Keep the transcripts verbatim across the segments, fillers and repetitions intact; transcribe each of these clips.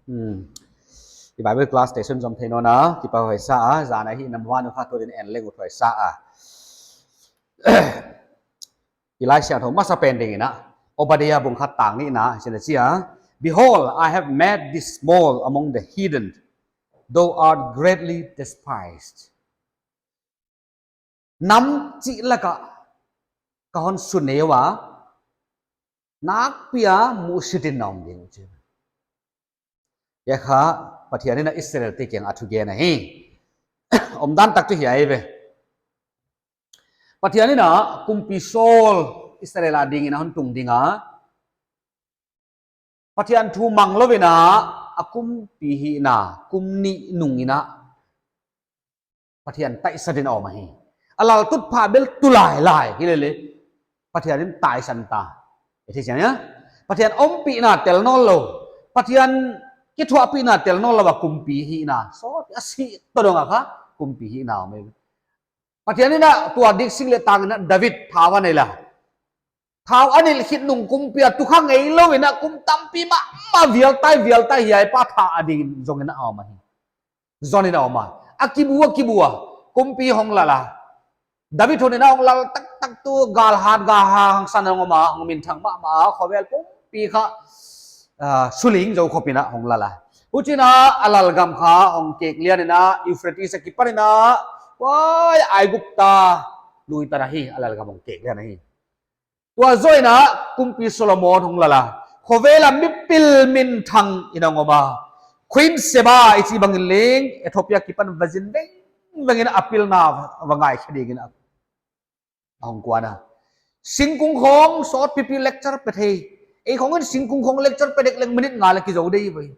Hmm. I Bible class station zom thei nawn a, kipak huai sa a, zan a hi nam wan kha tu din en leng ut huai sa a. I Laisiangthou masa pen ding in a, Obadiah bung khat tang nihna, hichi'n a chi a, "Behold, I have made thee small among the heathen, thou art greatly despised." Nam chih lak ah ka hon sut neu a, nakpi a muhsit in na om ding uh chi. Hiai kha Pathian in a Israel te kiang a thugen ahi. Omdan tak chu hiai ve. Pathian in a kumpi Saul Israel a ding in a hon tung ding a, Pathian thu mang lou in a, a kumpi hihna kum nih nung in a Pathian taisan in a om ahi. A laltutphah bel tu lailai hi lele, Pathian in taisan ta. I thei chiang a, Pathian ompihna tel nawnlou, Pathian kithuahpihna tel nawnlou a kumpi hihna, sawt a si to dong a kha kumpi hihna om ahi. Pathian in a tua dik sik leh tang in a David thau a nei la. Thau a nilh khit nung kumpi a tu kha ngeilou in a kum tampi mahmah vial tai, vial tai, hiai pa thah a ding zong in a om ahi. Zon in a om a. A kibu a, kibu a. Kumpi hong lal a. David hun in a hong lal taktak tu galhat, galhat hangsan hong om a, hong minthang mahmah a, khovel pumpi kha, ah, suling zou khop in a hong lal a. Huchi'n a, a lalgam kha hong kek lian in a, Euphrates a kipan in a, huai Aigupta lui tan ahi, a lalgam hong kek lian ahi. Tua zoh in a kumpi Solomon hong lal a. Khovel a mipil minthang in a hong om a. Queen Sheba i chih bang in leng, Ethiopia kipan va zin vengveng in a pilna va ngaikhe ding in a hong kuan a. Singkung khong sawt pipi lecture pe thei. Ei khong in singkung khong lecture pe dek leng minute nga leh kizou ding ve.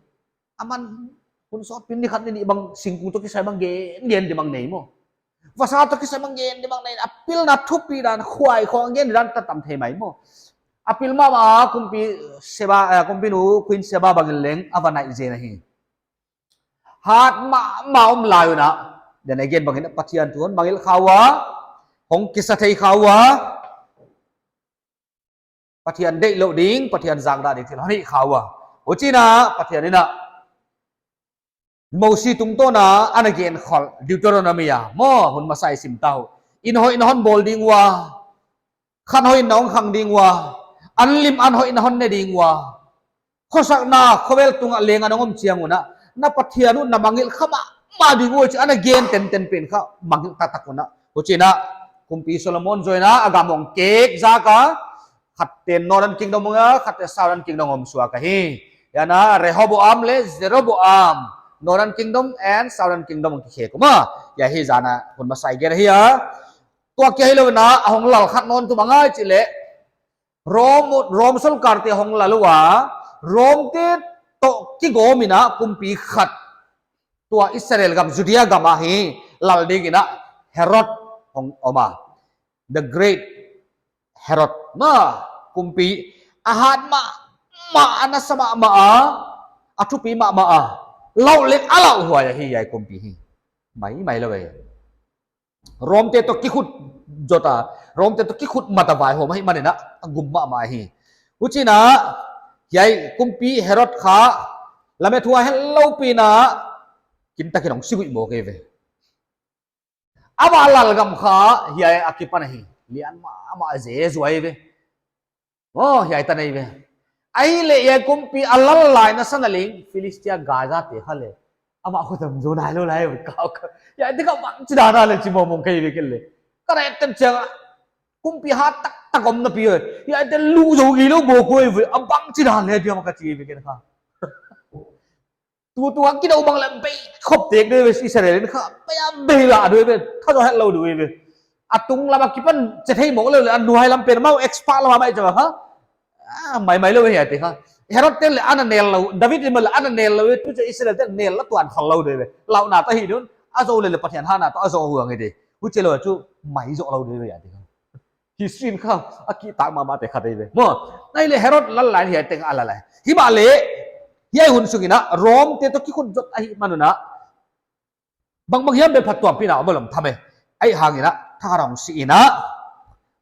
Aman hun sawt pi ni khat ni nih bang singkung toh kisai bang gen, gen di bang nei maw. Vasa toh kisai bang gen di bang nei. A pilna thupi dan, khuai khong gen di dan ta tam thei mai maw. A pil mahmah a kumpi Sheba, eh, kumpi nu Queen Sheba bang in leng a va nai zen ahi. Hat mahmah om lai un a. Then again bang in a Pathian thu hon mangngilh kha ua. Hong kisa thei kha ua. Pathian deih louh ding, Pathian zakdah ding thil hon hih kha ua. Huchi'n a Pathian in a Mosi tungtawn a ana gen khol, Deuteronomy a maw, hun masa i sim ta uh. Inn hoih na hon bawl ding ua. Khan hoih na hong khang ding ua. An lim an hoih na hon ne ding ua. Khosakna, khovel tung a leng a na hong om chiang un a, na Pathian uh na mangngilh kha mahmah ding uh chi ana gen tenten pen kha mangngilh taktak un a. Huchi'n a kumpi Solomon zoh in a, a gam hong kek zak a, khat ten Northern Kingdom hong a, khat ten Southern Kingdom hong om suak ahi. Hiai in a Rehoboam leh Jeroboam, Northern Kingdom and Southern Kingdom hong kikhek uh maw. Hiai hi zan a hun masa i gen ahi a. Tua kia hilou in a, a hong lal khat nawn tu bang ahia chih leh, Rom, Rom solkar te hong lal ua, Rom te toh kigawm in a kumpi khat, tua Israel gam, Judea gam a hi lal ding in a Herod hong om a. The great Herod. Na, kumpi a hat mahmah, a nasa mahmah a, a thupi mahmah a. Lau leng a lauhuai ahi hiai kumpi hi. Maimai lou ve. Rom te toh kikhut zota, Rom te toh kikhut mata vaihawm ahihman in a, a gum mahmah hi. Huchi'n a, hiai kumpi Herod kha, lamet hua hello pi in a, kintak in hong si guih mawk ve. Amah lalgam kha, hiai a kipan ahi. Lian mahmah zezuai ve. Oh, hiai ta nei ve. Ahihleh hiai kumpi a lal lai nasan a leng, Philistia Gaza te kha leh. Amah khua tam zou nailou lai ve kau kha. Hiai te kha bangchidan a leh chi mawngmawng ka hi ve kei leh. Ka ret ten chiang a. Kumpi hat taktak om napi ve. Hiai te lu zou gilou bawk uh ve. A bangchidan leh diam ka chi ve kei kha. Tutung a kidou bang leh bei khop tek deuh ve Israel in kha, bei a bei la deuh ve, tha zou het lou deuh ve. A tung lam a kipan che thei mawk leh, a nuai lam pen mau expert lam a mai chauh kha. Ah, maimai lou ve hiai te kha. Herod te leh ana nel lou, David in leh ana nel lou ve, tu che Israel te nel la tuan khol lou deuh ve. Lauhna ta hi dun, a zou leh leh Pathian hatna toh a zou huang hi de. Huchi lou chu mai zou lou deuh ve hiai te kha. History in kha a kitak mahmah te khat ahi ve. Maw, ahihleh Herod lal lai hiai teng a lal lai. Himahleh, hiai hun sung in a, Rom te toh kikhut zot ahihman un a. Bangbang hiam bel phattuampihna om lou tham e. Ahihhang in a, thar hong si in a.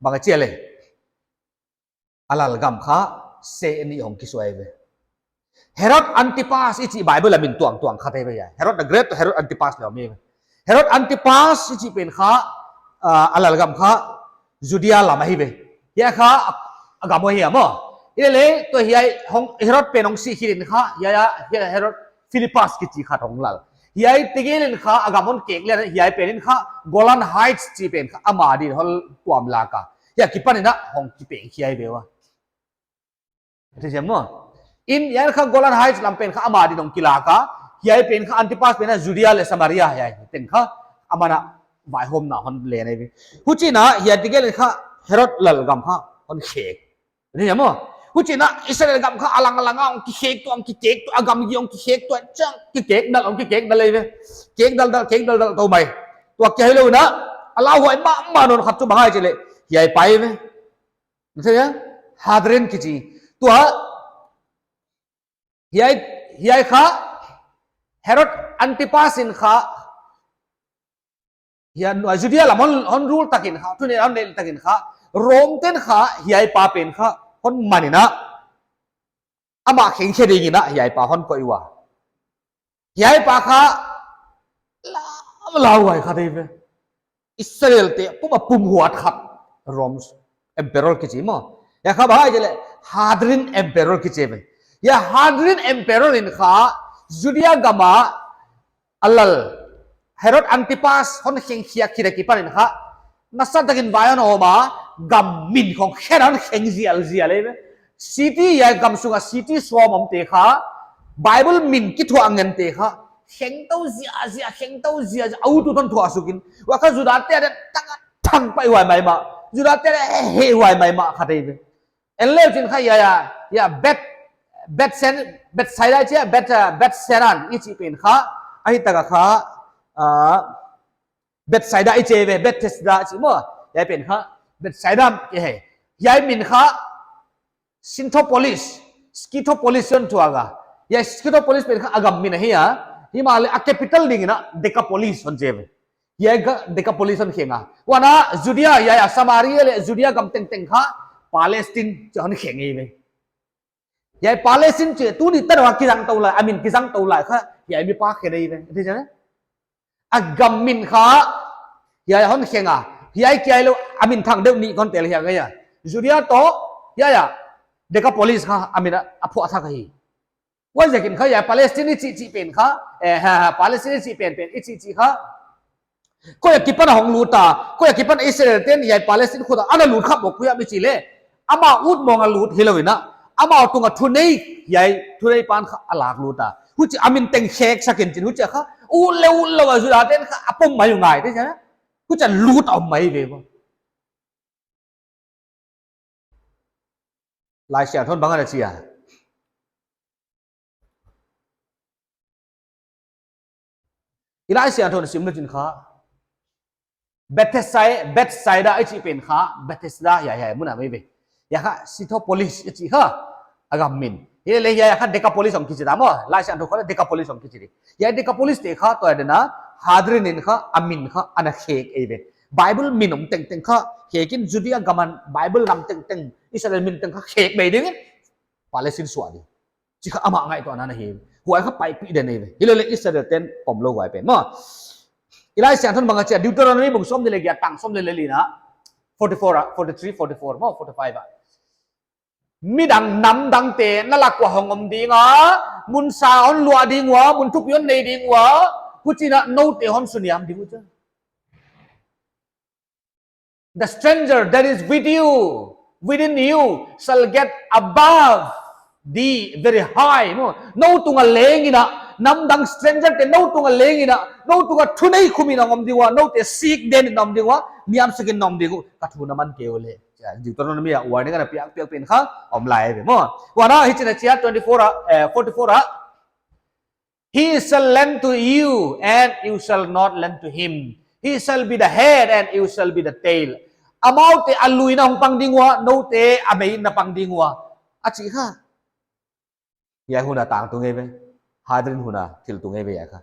Bang a chi a leh. A lalgam kha, seh nih hong kisuai ve. Herod Antipas i chih Bible a min tuamtuam khat ahi ve. Herod the Great, Herod Antipas le mi. Herod Antipas i chih pen kha, ah, a lalgam kha Judea lam ahi ve. Hiai kha a gam ahi a maw. Hilele tua hiai hong, Herod pen hong sih khit in kha, hiai a, hiai Herod Philippus kichi khat hong lal. Hiai tegel in kha a gam hon kek le, hiai pen in kha Golan Heights chih pen kha ama din hon tuam lak a. Hiai akipan in a hong kipeng khia ahi ve ua. Thei sem maw? In hiai kha Golan Heights lam pen kha ama din hong kilak a. Hiai pen kha Antipas pen a Judea le Samaria hiai teng kha aman a vaihawmna hon len ahi ve. Huchiin a hiai tegel in kha Herod lalgam kha hon khek. Thei sem maw? Huchiin a Israel gam kha a lang a lang a hong kikek tuah, hong kikek tuah, a gamgi hong kikek tuah, chang kikek dal, hong kikek dal ahi ve. Kek dal dal, kek dal dal tou mai. Tua kia hilou in a, a lauhuai mahmah nawn khat chu bang ahia chih leh, hiai pa ahi ve. Thei a? Hadrian kichi. Tua, hiai, hiai kha, Herod Antipas in kha, hiai, Judea lam hon, hon rule takin kha, thuneihna hon nei takin kha, Rome ten kha, hiai pa pen kha, hon man in a, amah kheng khe dingin a, hiai pa hon koih ua. Hiai pa kha, la, lauhuai khat ahi ve. Israel te pum a pumhuat khat, Rome Emperor kichi maw. Hiai kha bang ahia chih leh Hadrian Emperor kichi ve. Hiai Hadrian Emperor in kha Judea gam a a lal Herod Antipas hon kheng khiak khit akipan in kha, nasa takin vai hon hawm a, gam min khong khen hon kheng zialzial ahi ve. City, hiai gam sung a city sawm omte kha, Bible min kithuah ngente kha, kheng tou ziahziah, kheng tou ziahziah, a ut ut hon thuah suk in. Huai kha Juda te a di'n tang a thang paihuai maimah. Juda te a di'n hehhuai maimah khat ahi ve. En leu chin kha hiai a, hiai a Beth, Beth Sen, Bethsaida i chi a, Beth, ah, Bethsean i chih pen kha, ahi tak a kha, ah, Bethsaida i chi ve, Bethesda i chi maw, hiai pen kha, Bethsaida i hi. Hiai min kha, Scythopolis, Scythopolis hon thuak a. Hiai Scythopolis pen kha a gam min ahi a. Himahleh a capital dingin a Decapolis hon chi ve. Hiai kha Decapolis hon kheng a. Huan a Judea, hiai a Samaria le Judea gam tengteng kha Palestine chih hon kheng ahi ve. Hiai Palestine chih tuni tan a kizang tou lai, a min kizang tou lai kha, hiai mi pa khen ahi ve. Thei sem maw? A gam min kha, hiai hon kheng a. Hiai kia hilou, a min thang deuh nih kon tel hiai kha hiai. Judea toh, hiai a, Decapolis kha, a min a, a phuah thak ahi. Huaiziakin kha hiai Palestine i chih chih pen kha, eh, ha, ha, Palestine i chih pen pen, i chih chih kha. Koi akipan a hong lut a, koi akipan Israel ten hiai Palestine khut a ana lut kha bawk kua mi chih leh. Amau ut mawng a lut hilou in a. Amau tung a thunei, hiai thunei pan kha a lak lut a. Huchi a min teng khek sak in chin huchi kha. Ut le ut lou a Juda ten kha a pom mai uh ngai te cha. Huchi lut a om mai ve maw. Laisiangthou in bang a na chi a. I Laisiangthou in sim leu chin kha. Bethesai-, Bethsaida i chih pen kha, Bethesda hiai hiai mun a mai ve. Hiai kha Scythopolis i chih kha, a gam min. Hilele hiai kha Decapolis hong kichi ta maw. Laisiangthou kha Decapolis hong kichi di. Hiai Decapolis te kha, tua di'n a, Hadrian in kha, a min kha, ana khek ahi ve. Bible min om tengteng kha, khek in Judea gam a Bible lam tengteng, Israel min teng kha khek mai ding in, Palestine suah di. Chih kha amah ngaihtuahna ahi. Huai kha paipih den ahi ve. Hilele Israel ten pom lou huai pen maw. I Laisiangthou in bang a chi a Deuteronomy bung sawmnih le giat tang sawmnih le li na. Forty-four a, forty-three, forty-four maw, forty-five a. Midang namdangte na lak ua hong om ding a, mun sang hon luah ding ua, mun thupi hon nei ding ua, huchiin a noute hon suniam ding uh chia. The stranger that is with you, within you, shall get above the very high. No, nou tung a leng in a, namdang stranger te nou tung a leng in a, nou tung a thunei khum in a om ding ua, noute sik den in a om ding ua, niamsuk in a om ding uh, ka thu na man kei uleh. Deuteronomy a warning ana piak piak pen kha om lai ve maw. Huan a hichiin a chi a twenty-four a, eh, forty-four a. He shall lend to you, and you shall not lend to him. He shall be the head, and you shall be the tail. Amaute a lui na hong pang ding ua, noute a mei na pang ding ua. A chi kha. Hiai hun a tang tung ei ve. Hadrian hun a thil tung ei ve hiai kha.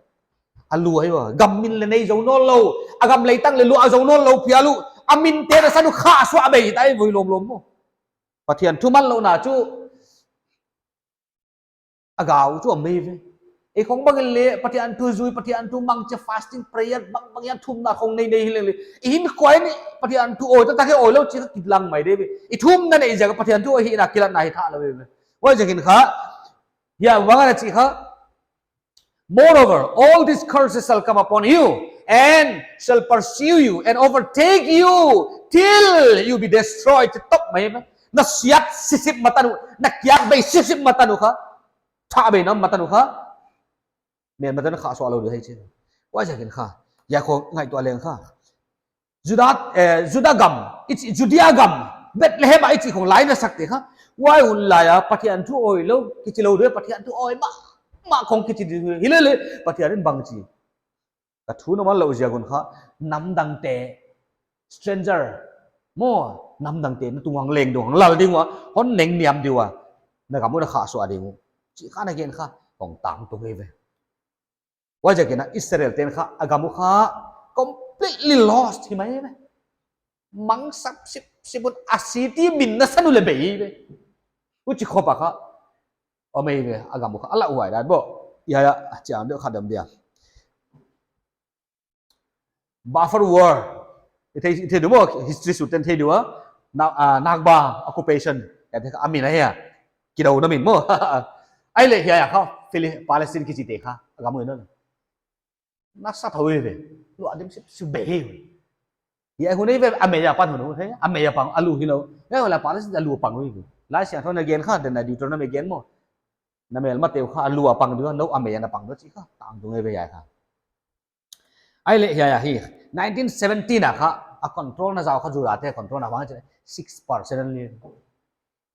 A lui ua, gam min le nei zou nawnlou. A gam leitang le luah zou nawnlou phial uh. A min te na san uh kha suah bei tai vui lawmlawm maw. Pathian thumanlouhna chu a gau chu om mai ve. Ei khong bang le Pathian thu zui, Pathian thu mang chia, fasting, prayer, bang bang hiam thumna khong nei nei hi leng le. I hinkhua in Pathian thu awi ta tak e, awi lou chih kha kilang mai de ve. I thumna nei ziak a Pathian thu awi hihna kilatna hi thei lou ve. Huaiziakin kha, hiai bang a na chi kha, "Moreover, all these curses shall come upon you and shall pursue you and overtake you till you be destroyed." Top mai mai. Na siat sisip matan uh, na kiak bei sisip matan uh kha. Tha bei nam matan uh kha. Men matan kha suah lou di hi chi. Huaiziakin kha, hiai khong ngaihtuah leng kha, Juda, eh, Juda gam, i chih, Judea gam, Bethlehem a i chih khong lai na sak te kha. Huai hun lai a Pathian thu awi lou, kichi lou di, Pathian thu awi mahmah khong kichi di. Hi lele, Pathian in bang chi. Ka thu na man lou ziak un kha, namdangte, stranger, maw, namdangte na tung uah leng ding uh, lal ding ua, hon neng niam di ua, na gam uh na kha suah ding uh, chih kha na gen kha, hong tangtung hi ve. Huaiziakin a Israel ten kha, a gam uh kha completely lost hi mai ve. Mang sap sip sip un a city min na san uh le bei ve. Huchi khop a kha, om mai ve, a gam uh kha a lauhuai dan bou. Hiai a, a chiang deuh kha dam dia. Buffer war. I thei, i thei di maw, history student thei di ua. Na, ah, Nakba occupation. Hiaite kha a min ahia. Kidouna min maw. Ahihleh hiai a kha, Phili-, Palestine kichite kha, a gam uh in na. Na sa thou ve. Lua dim sip sip bei. Hiai hun ei ve, a mei a pan hun uh, he? A mei a pang, a lu hilou. Hiai hun lai Palestine a lu pang uh ve. Laisiangthou in a gen kha, den a Deuteronomy gen maw. Na melmate uh kha, a lu a pang di ua, nou a mei a na pang di ua, chih kha, tangtung hi ve hiai kha. Ahihleh hiai a hi, nineteen seventeen a kha, a control na zau kha Judate control na bang chi, six percent ni.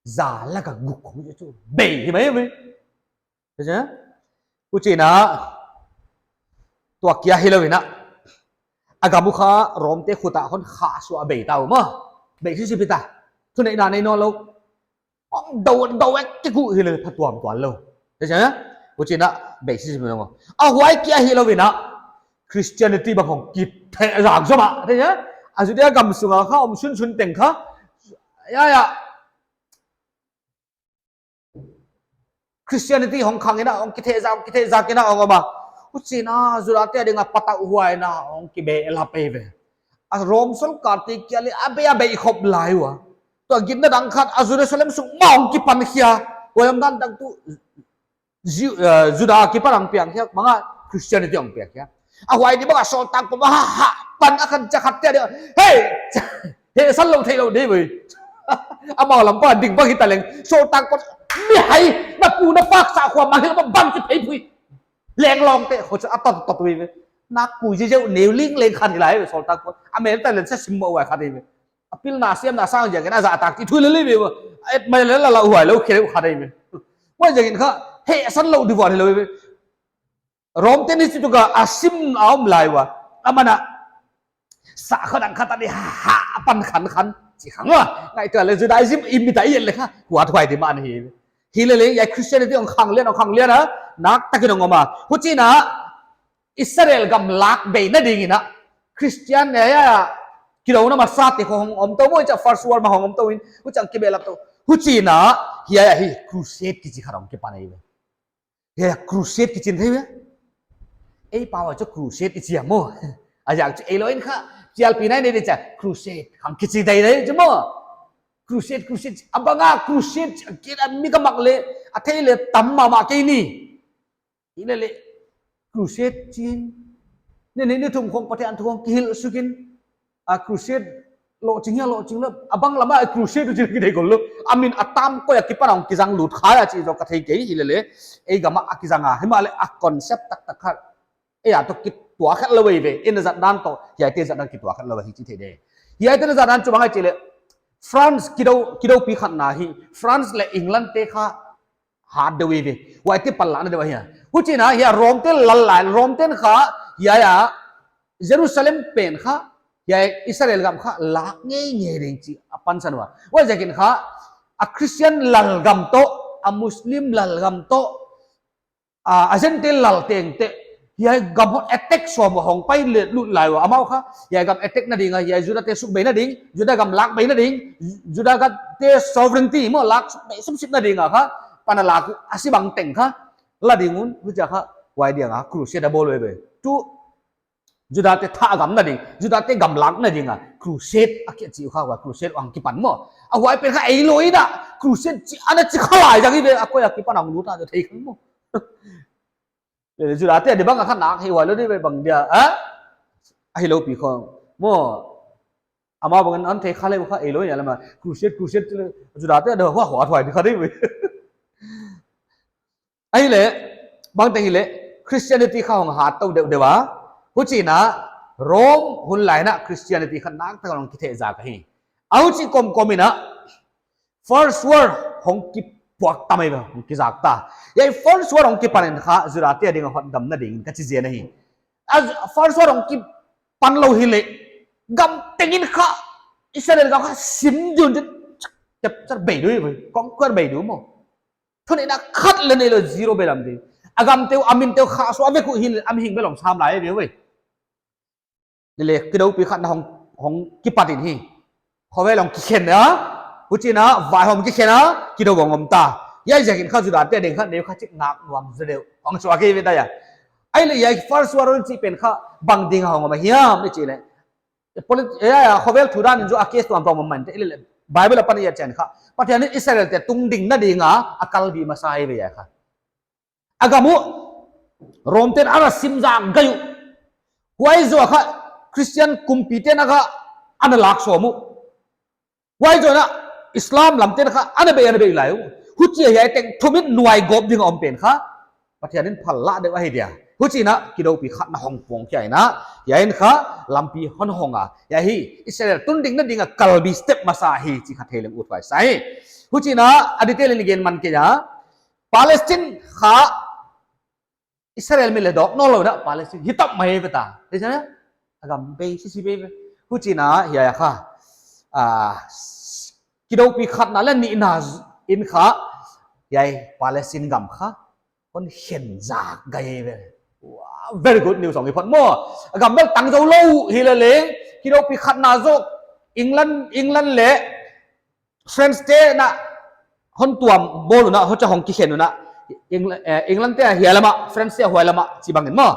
Za lak a guk khong chu bei hi mai mai. Huchiin a, tua kia hilou in a, a gam uh kha Rom te khut a hon kha suah bei ta uh maw. Bei sisip ta. Thuneihna nei nawn lou. Hong dou, dou ek kik uh hilele phatuam tuan lou. Te chia, huchiin a bei sisip lou. A huai kia hilou in a, Christianity bang hong kitheh zak zom a. Te chia, a Judea gam sung a kha om sunsun teng kha. Hiai a, Christianity hong khang in a, hong kitheh zak, hong kitheh zak in a, hong om a. Huchiin a, Judate a ding a patauhhuai in a, hong kibelap hi ve. A Rom sorkar te kia leh, a bei, a bei khop lai ua. Tua gitna dang khat, a Jerusalem sung mah hong kipan khia. Huai omdan dang tu, Ju-, eh, Juda kipan hong piang khia, manga Christianity hong piang khia. A huai di bang a sawltak pa mah ha, ha, pan a khan cha khat te a ding. Hey! Hehsan lou theilou di ve. Amau lam pan ding bang hita leng. Sawltak pa, "Mihai, na pu na pa sa khua mang hilou bang chi phei phui." Lenglawng te, kho cha a tot tot ve. Na ku je je neu ling leng khat hi lai ve sawltak pa. A mel ta leng sa sim mo wa khat ve. A pilna siamna sang ziakin a zahtak chi thu lele ve. Et mai lele la huai lou khe leh khat ve. Huaiziakin kha, hehsan lou di van hilou ve. Rom te ni chi tu kha a sim a om lai ua. Aman a sa kha dang khat a di ha, ha pan khan khan. Chi khang ua. Ngaihtuah leh Judaism i mit a i et leh kha. Huat huai di man hi. Hilele, hiai Christianity hong khang lian, hong khang lian a. Naktakin hong om a. Huchiin a, Israel gam lak beina ding in a. Christian ne ya, kidouna masa te khong hong om tou maw, cha First World ma hong om tou in. Huchiin kibelap tou. Huchiin a, hiai a hi crusade kichi khat hong kipan hi ve. Hiai a crusade kichi thei ve. Ei pau a chu crusade i chi a maw. A ziak chu ei lou in kha, chialpi nai nei di cha, crusade, hong kichi dai dai chu maw. Crusade, crusade, a bang a crusade, kei a mi ka mak leh, a thei leh tam mahmah kei ni. Hilele, crusade chin. Ni, ni, ni thum khong Pathian thu khong kihilh suk in. A crusade, lohching hia lohching lou, a bang lam a crusade uh chin kithei gol lou. A min a tam koi a kipan hong kizang lut kha a chi zaw ka thei kei hilele. Ei gam a kizang a, himahleh a concept taktak khat. Ei a toh kituak khat lou ve, ei na zat dan toh, hiaite zat dan kituak khat lou hi chi thei di. Hiaite na zat dan chu bang ahia chih leh, France kidou, kidoupi khat na hi, France leh England te kha, hat deuh ve. Huaite panlakna deuh ahi a. Huchiin a, hiai Rom te lal lai, Rom ten kha, hiai a, Jerusalem pen kha, hiai Israel gam kha, lak ngeingei ding chih a pansan ua. Huaiziakin kha, a Christian lal gam toh, a Muslim lal gam toh, a, a Gentile lal tengteng, hiai gam hon attack sawm hong pai leh lut lai ua. Amau kha, hiai gam attack na ding a, hiai Juda te suk beina ding, Juda gam lak beina ding, Juda gam te sovereignty maw lak suk bei suk sip na ding a kha, pan a lak uh a si bang teng kha, la ding un, huchia kha, huai dia nga, crusade a bawl veve. Tu, Judate thah gamna ding, Judate gamlakna ding a, crusade a kichi kha, huai crusade hong kipan maw. A huai pen kha ei lou in a, crusade chi, ana chi kha lai zang i ve, a koi a kipan hong lut a, thei khan maw. Judate a di bang a kha nak hi huai lou di ve bang dia, a? A hi lou pi khong. Maw, amah bang an thei kha le kha ei lou in a lama, crusade, crusade, Judate a di hua hua thuai di kha di ve. Ahihleh, bangteng hileh, Christianity kha hong hat tou deuhdeuh a. Huchiin a, Rome hun lai in a Christianity kha naktak hong kitheh zak ahi. A huchi kawmkawm in a, First War hong kipuak ta mai ve, hong kizak ta. Hiai First War hong kipan in kha, Judate a ding a hotdamna ding ka chi zen ahi. A First War hong kipan lou hileh, gam teng in kha, Israel gam kha sim di un, capture bei di uh, conquer bei di uh maw. Thuneihna khat leng neilou, zero bel om di. A gamte uh, a minte uh kha suak vek uh hileh, a mihing bel om sam lai ve ve. Hileh, kidoupi khatna hong, hong kipat in hi. Khovel hong kikhen a, huchiin a, vaihawm kikhen a, kidou hong om ta. Hiai ziakin kha Judate a ding kha, neukha chik nak nuam zaw deuh. Hong suak hi ve ta hia. Ahihleh hiai First War chih pen kha, bang ding a hong om a hiam, i chih leh. Polit-, ya, ya, khovel thu dan in zaw a case tuamtuam om main te, hileh, Bible apan i et chiang kha. Pathian in Israelte tungdingna ding a, a kalbi masa hi ve hiai kha. A gam uh, Rome ten ana sim zak gai uh. Huai zoh kha, Christian kumpite'n a gam ana lak sawm uh. Huai zoh in a, Islam lamte'n kha, ana bei, ana bei lai uh. Huchia hiai teng thum in nuaigawp ding a om pen kha. Pathian in phal lah deuh ahi dia. Huchiin a, kidoupi khatna hong puang khia in a. Hiai in kha, lampi hon hong a. Hiai hi, Israel tungdingna ding a kalbi step masa hi, chih kha thei leng ut huai sa hi. Huchiin a, a detail in gen man kei a. Palestine kha Israel mi leh dawk nawnlou in a Palestine hi tap mai ve ta. Thei sa na? A gam bei sisi bei ve. Huchiin a hiai kha. Ah, kidoupi khatna leh nihna in kha. Hiai Palestine gam kha. Hon khen zak gai ve. Wow, very good news hong hi phot maw. A gam bel tang zou lou hileh leng. Kidoupi khatna zaw. England, England leh France te'n a hon tuam bawl un a, huchia hong kikhen un a, Engl-, eh, England te hiai lam ah, France te huai lam ah, chibang in maw.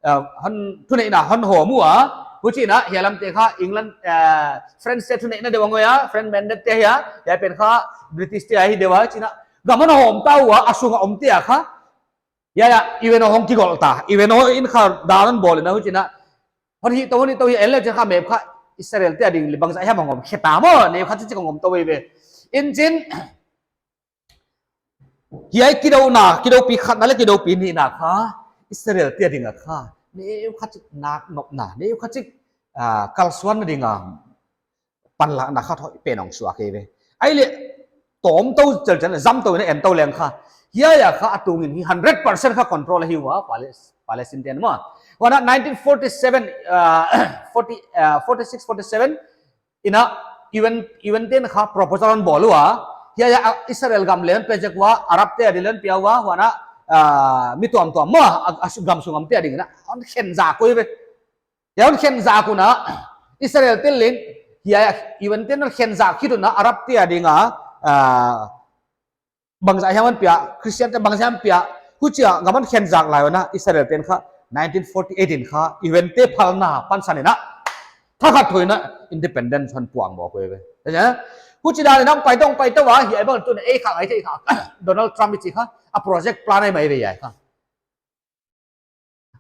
Eh, hon, thuneihna hon hawm ua, huchiin a, hiai lamte kha, England, eh, France te thuneihna deuh a ngoi a, French mandate te hia, hiai pen kha, British te ahi deuh a, huchiin a, gam hon hawm ta ua, a sung a omte a kha, ya, ya, U N O hong kigol ta. U N O in kha dan hon bawl in a huchiin a. Hon hih tou, hon hih tou hi en leh chiang kha map kha Israel te a ding leh bangzah hiam hong om khe ta maw. Neukha chik hong om tou ve ve. Huchiin. Hiai kidouna, kidoupi khatna leh kidoupi nihna kha. Israel te a ding a kha. Neukha chik nak nopna. Neukha chik, ah, kalsuanna ding a. Panlakna khat hoih pen hong suak hi ve. Ahihleh, tawm tou chelchen, zam tou in a en tou leng kha. Hiai a kha a tung in hi hundred percent kha control ahi ua, Pales-, Palestine te'n maw. Huan a nineteen forty-seven, ah, forty, ah, forty-six, forty-seven, in a U N, U N te'n kha proposal hon bawl ua. Hiai a Israel gam leng pe zek ua, Arab te a ding leng pia ua, huan a, ah, mi tuamtuam maw, a, a su-, gam sung gam te a ding in a, hon khen zak uh ve. Hiai hon khen zak un a, Israel te leng, hiai U N te'n hon khen zak khit un a, Arab te a ding a, ah, bangzah hiam hon pia, Christian te bangzah hiam pia, huchia gam hon khen zak lai un a, Israel te'n kha, nineteen forty-eight in kha, U N te phalna pansan in a, thakhat thu in a, independence hon puang mawk uh ve. Huchi dan in a pai tou, pai tou a, hiai bang tun ei kha, ei thei kha, Donald Trump i chih kha, a project plan ahi mai ve hiai kha.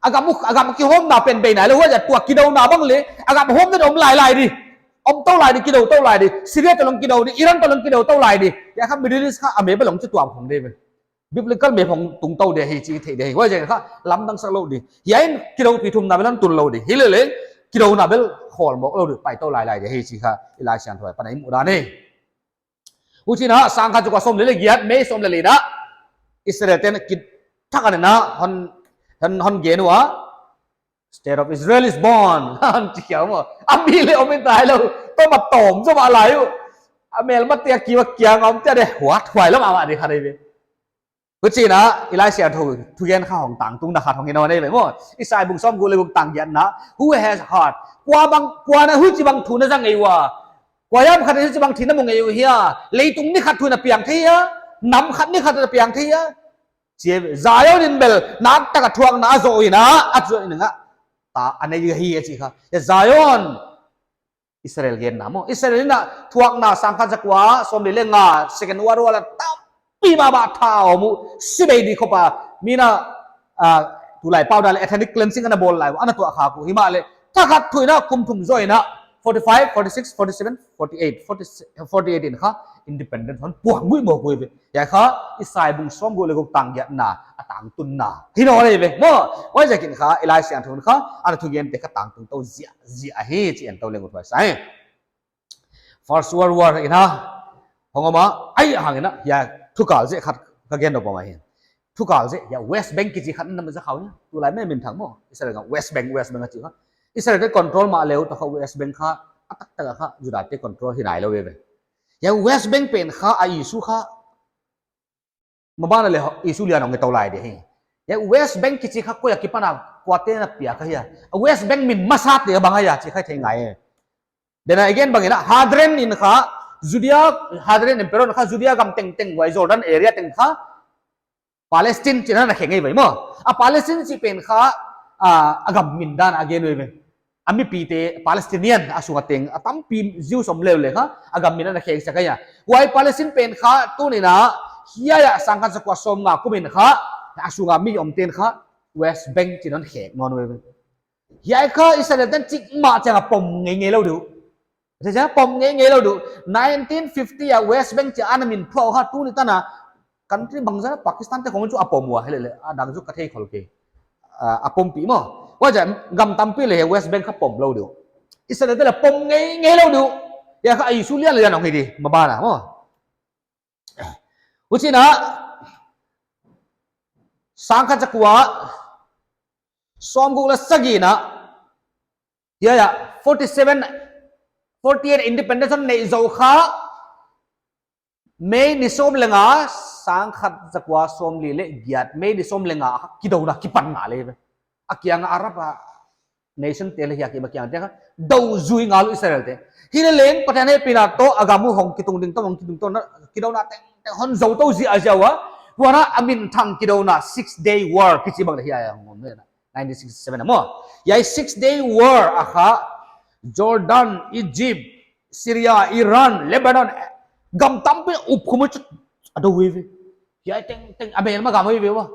A gam uh, a gam kihawmna pen bei nailou, huai a tua kidouna bang leh, a gam hawm den om lailai di. Om tou lai di, kidou tou lai di. Syria toh leng kidou di, Iran toh leng kidou tou lai di. Hiai kha Middle East kha a map bel hong chi tuam khong di ve. Biblical map hong tung tou di hi chih thei di hi. Huai ziak kha lamdang sak lou di. Hiai in kidoupi thumna bel hon tun lou di. Hilele, kidouna bel khawl mawk lou di. Pai tou lailai di hi chih kha. I Laisiangthou apan i muh dan hi. Huchiin a, sangkhat zakua sawmli leh giat, May sawmli leh li in a, Israel te'n kithak in a, hon, hon, hon gen ua, State of Israel is born. Hon chi khia maw. A mi leh om in tai lou. Tua ma tawm zaw mah lai uh. A melmate a kiu a kiang a omte a di huat huai lou mahmah di kha di ve. Huchiin a, i Laisiangthou thugen kha hong tangtungna khat hong hi nawn ei ve maw. Isai bung sawmguk leh guk tang giatna. Who has heart? Kua bang, kua in a huchibang thu na zang ngei ua. Kua hiam khat in huchibang thu na mu ngei uh hia. Leitung ni khat thu in a piang thei hia. Nam khat ni khat in a piang thei hia. Chi, Zion in bel naktak a thuakna a zoh in a, a zoh in a, ta a nei hi e chi kha. Zion, Israel genna maw. Israel in a thuakna sangkhat zakua sawmli leh nga, Second World War a tampi mahmah tha om uh, si bei di khop a. Mi na, ah, tulai pau dan leh ethnic cleansing ana bawl lai, ana tuah kha uh. Himahleh, thakhat thu in a kum thum zoh in a, forty-five, forty-six, forty-seven, forty-eight, forty, forty-eight in kha independent hon puang gui mawk uh ve. Hiai kha Isai bung sawmguk leh guk tang giatna a tangtunna hi nawn ve maw. Huaiziakin kha i Laisiangthou in kha ana thugente kha tangtung tou ziahziah hi chih en tou leng uh thuaisa hi. First World War in a hong om a, huai hang in a, hiai thu kal zek khat ka gen dawk pah mai hi. Thu kal zek, hiai West Bank kichi khat na maw, za khau ni. Tulai mi minthang maw, Israel gam West Bank, West Bank a chi kha. Israel te control mahleh uh, ta kha West Bank kha a taktak a kha Juda te control hi nailou ve ve. Hiai West Bank pen kha a issue kha, maban a leh issue lian hong ngai tou lai di hi. Hiai West Bank kichi kha koi akipan a kuate'n a piak ahia, a West Bank min masate bang ahia chih kha thei ngai e. Then again bang in a, Hadrian in kha, Judea, Hadrian Emperor in kha Judea gam tengteng, huai Jordan area teng kha Palestine chi'n ana khen ngei ve maw. A Palestine chih pen kha, ah, a gam min dan a gen ve ve. A mipite Palestinian a sung a teng, a tampi Jews om leh leh kha, a gam min ana khen sak ahia. Huai Palestine pen kha tuni'n a, hiai a sangkhat zakua sawmnga kum in kha, a sung a mi omte'n kha West Bank chi'n ana khen nawn ve ve. Hiai kha Israel te'n chik mah chiang a pom ngeingei lou di uh. Chih chiang pom ngeingei lou di uh. Nineteen fifty a West Bank chih ana min phuah kha tuni tan a country bangzah, Pakistan te khong chu a pom ua, hilele a dang chu ka thei khol kei. Ah, a pompih maw. Huaiziak gam tampi leh West Bank kha pom lou di uh. Israel te leh pom ngeingei lou di uh. Hiai kha a issue lian lian hong hi di, maban a maw. Huchi'n a, sangkhat zakua sawmguk leh sagihna, hiai a, forty-seven, forty-eight independence neih zoh kha, May ni sawm leh nga, sangkhat zakua sawmli leh giat, May ni sawm leh nga, kidouna kipan ngal e ve. A kiang a Arab a nation te leh hiai kim a kiang te kha dou zui ngal uh Israel te. Hileleng Pathian hehpihna toh a gam uh hong kitung ding toh, hong kitung toh, na kidouna tengteng hon zou tou ziahziah ua. Huan a minthang kidouna Six Day War kichi bang leh hiai a hong om na. Nineteen sixty-seven a maw. Hiai Six Day War a kha Jordan, Egypt, Syria, Iran, Lebanon, gam tampi up khum uh chu a dou uh ve. Hiai tengteng a melma gam uh ve ua.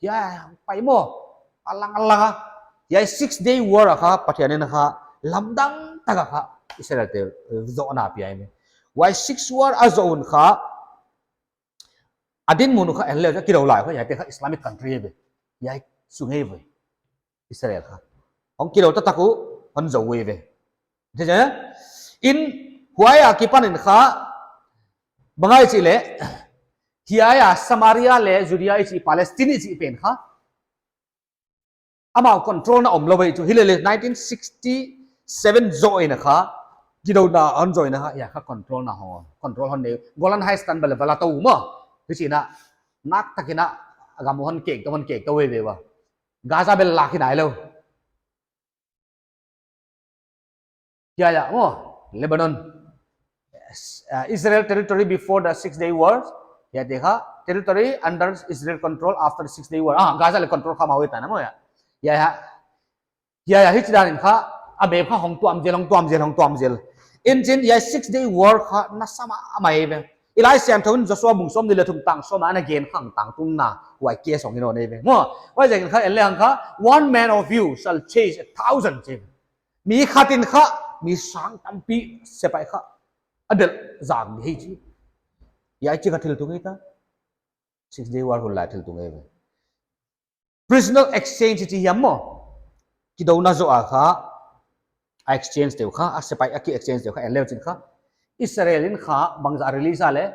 Hiai pai maw. A lang a lang a. Hiai Six Day War a kha Pathian in kha lamdang tak a kha Israel te, eh, zohna pia hi ve. Huai Six War a zoh un kha a dinmun uh kha en leh uh, kidou lai uh kha, hiaite kha Islamic country ve. Hiai sung hi ve. Israel kha hong kidou taktak uh, hon zou uh ve. Chih chiang in, huai akipan in kha, bang ahia chih leh, hiai a Samaria leh Judea i chih, Palestine i chih pen kha amau control na om lou ve chu. Hilele nineteen sixty-seven zoh in a kha, kidouna hon zoh in a kha, hiai kha control na hong, control hon nei. Golan Heights tan bel vala tou maw. Hichi'n a, naktak in a, a gam uh hon kek tou, hon kek tou ve ve ua. Gaza bel lak hi nailou. Hiai a maw, Lebanon. Yes, uh, Israel territory before the Six Day War. Hiaite kha, territory under Israel control after the Six Day War. Ah, Gaza leh control kha mawk uh ta na maw hiai. Hiai a, hiai a, hichi dan in kha, a map kha hong tuam zel, hong tuam zel, hong tuam zel. Huchiin hiai Six Day War kha nasa mahmah ve. I Laisiangthou in Joshua bung sawmnih leh thum tang sawm a ana gen kha tangtunna, huai case hong hi nawn ve. Maw, huaiziakin kha en lehang kha, "One man of you shall chase a thousand," chi. Mi khat in kha, mi sang tampi sepaih kha a delh zang di hi chi. Hiai chih kha thil tung hi ta. Six Day War hun lai thil tung ve. Prisoner exchange chi hiam maw? Kidouna zoh a kha, a exchange te uh kha, a sepaih a ki exchange te uh kha, en leuchin kha, Israel in kha, bangzah release a leh,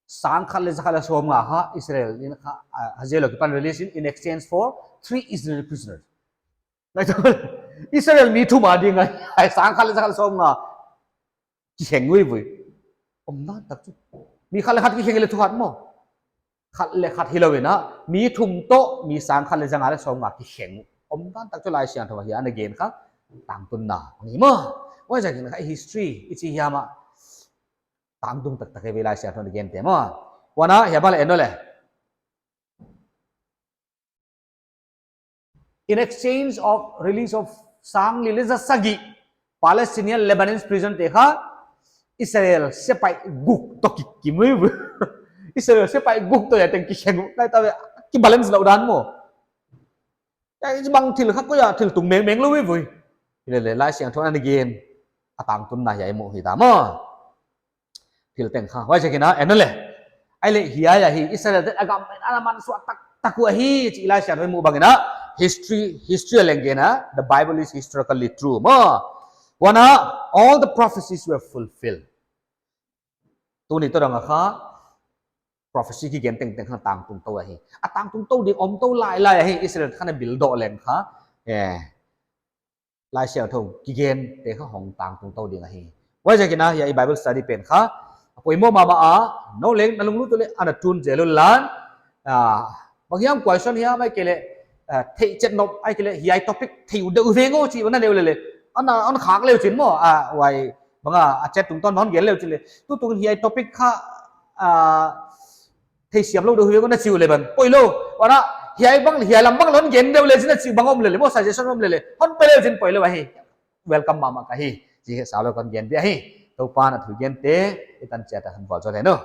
sang khat leh za khat leh sawmnga kha, Israel in kha, a, a jail occupant release in, in exchange for three Israeli prisoners. Ngai tou, Israel mi thum a ding a, sang khat leh za khat leh sawmnga. Kikheng uh ve. Omdan tak chu. Mi khat leh khat kikheng leh thu khat maw. Khat leh khat hilou in a, mi thum toh, mi sang khat leh za nga leh sawmnga kikheng uh. Omdan tak chu Laisiangthou a hiai ana gen kha tangtunna hi maw. Huaiziakin kha history, i chi hiam a tangtung taktak ve Laisiangthou in a gente maw. Huan a, hiai bang leh en leh. In exchange of release of sang li leh za sagih Palestinian Lebanese prison te kha Israel sepaih guk toh kikim uh. Israel sepaih guk toh ya teng kikhen uh. Ngai ta ve, kibalance lou dan maw. Hichibang thil kha koi a thil tung mengmeng lou uh. Hilele Laisiangthou in a gen a tangtunna hiai muh hi ta maw. Thil teng kha huaiziakin a en le. Ahihleh hiai ahi Israel te a gam in a mansuah taktak uh ahi chih Laisiangthou in muh bangin a history, history a leng gen a, the Bible is historically true maw. Huan a, all the prophecies were fulfilled. Tuni toh dong a kha prophecy kigen tengteng kha tangtung tou ahi. A tangtung tou ding om tou lailai ahi, Israel kha na build doh leng kha. Laisiangthou kigente kha hong tangtung tou ding ahi. Huaiziakin a hiai Bible study pen kha a poimoh mahmah a, nou leng na lunglut uleh ana tun zel unla. Banghiam question hiam ahihkeileh theihchet nop ahihkeileh hiai topic thei uh deuh veng aw chih na nei uleh, ana khak leu chin maw, huai bang a chat tungtawn hon gen leu chin leh, tutung hiai topic kha theisiam lou deuh veng aw na chi uleh ban poilou. Huan a, hiai bang, hiai lam bang lou hon gen deuh leh chin a chih bang om leh leh maw, suggestion om leh leh hon pe leu chin poilou ahi. Welcome mahmah ka hi. Chih sau lou kon gen dia hi. Toupa'n a thugente i tan chiat a hon vualzawl hen aw.